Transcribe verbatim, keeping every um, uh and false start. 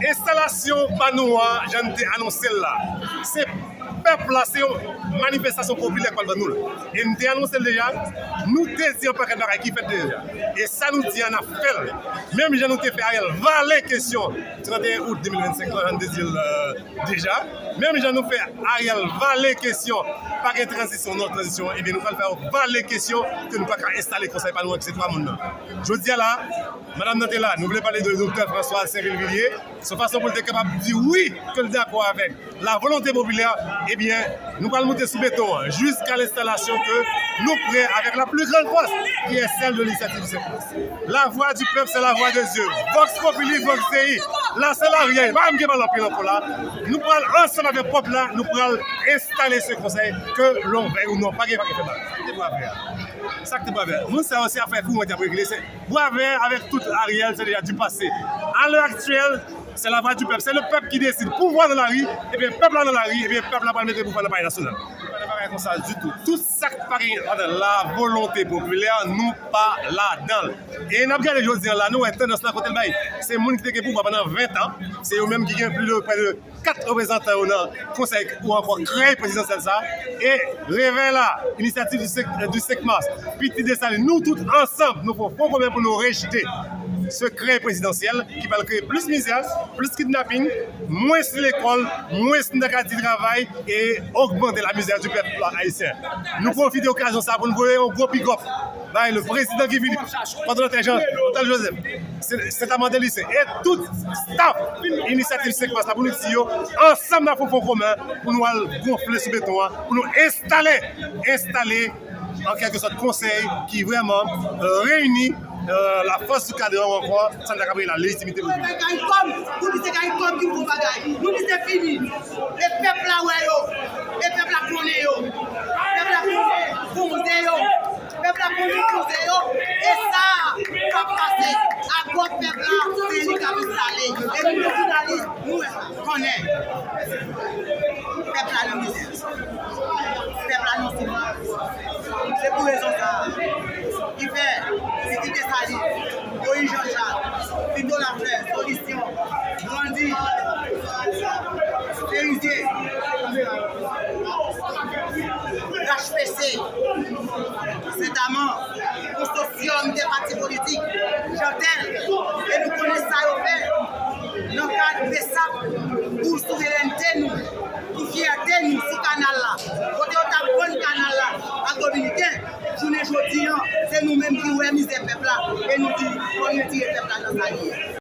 Enstalasyon pa nou an, jan n te anonse l la, se pèp la, se yon manifestasyon popilè k pral ban nou l. E n te anonse l deja, nou te di yon pakèt bagay ki fèt deja. E sa nou di an, n ap fè l. Menm jan nou te fè Ariel vale kesyon trannteyen out de mil vennsenk lan, jan n te di l, euh, deja. Menm jan nou fè Ariel vale kesyon pa gen tranzisyon, non tranzisyon, ebyen nou pral fè yo vale kesyon ke nou pa ka enstale konsèy pa nou an ki se twa moun nan. Jodi a la, madanm nan te la, nou vle pale de doktè François Saint-Vilvillier, se yon fason pou l te kapab di wi ke l dakò avèk la volonté populaire, ebyen, nou pral moute sou beton an jiska lenstalasyon ke nou prè avèk la plus grande force, qui est celle de l'initiative du Vox Populi, Vox Dei. La, se la rèy. Pa m gen pale anpil ankò la. Nou pral ansanm avèk pèp la, nou pral enstale se konsèy ke lon vèy ou non. Pa gen, pa gen fè mal. Sa k te pou avè a. Sa k te pou avè a. Moun sa yo se afè kou mwen t ap regle. Se pou avè avèk tout Ariel, se deja du passé. A lè aktyèl, se la voix du peuple. Se le pèp ki deside. Pouvwa nan lari, ebyen pèp la nan lari, ebyen pèp la pral mete pouvwa nan palè nasyonal. Pa gen bagay konsa ditou. Tout sa k pa gen ladan la volonté popilè, nou pa ladan l. E n ap gade jodi an la, nou wè tandans la kote l bay. Se moun ki te gen pouvwa pandan ven tan, se yo menm ki gen plis de, prè de kat reprezantan yo nan konsèy ou ankò krèy prezidansyèl sa. E revèy la, inisyativ du senk, du senk mas, Pitit Desalin, nou tout ansanm, nou fè yon fon komen pou nou rejte se krèy prezidansyèl ki pral kreye plis mizè, plis kidnaping, mwens lekòl, mwens nan kay travay e ogmante la mizè du pèp ayisyen. Nou pwofite okazyon sa pou nou voye yon gwo big up bay le prezidan Guy Philippe, kòdonatè Jean Montel Joseph, se, se Amande Lucien e tout staff inisyativ senk mas la pou nou di yo, ansanm n ap fè yon fon komen pou nou al gonfle sou beton an, pou nou enstale, enstale an kèlke sòt konsèy ki vrèman, euh, reyini, euh, la force du cadre ankò, sa n ta ka rele la légitimité populaire. Pou nou bay CARICOM, pou nou di se CARICOM ki pou bagay. Nou di se fini. E pèp la wè yo. E pèp la konnen yo. Pèp la konnen koze yo. Pèp la konnen koze yo. E sa k ap pase. Akò pèp la, se li k ap enstale. E nou, jounalis, nou konnen. Pèp la nan mizè. Pèp la nan soufrans. Se pou rezon sa a ki fè Pitit Desalin, Moïse Jean Jacques, Victor Lafleur, Solisyon, Grandi, Cerizye, H P C, Sentaman, konsosyòm de pati politik, Jeantel,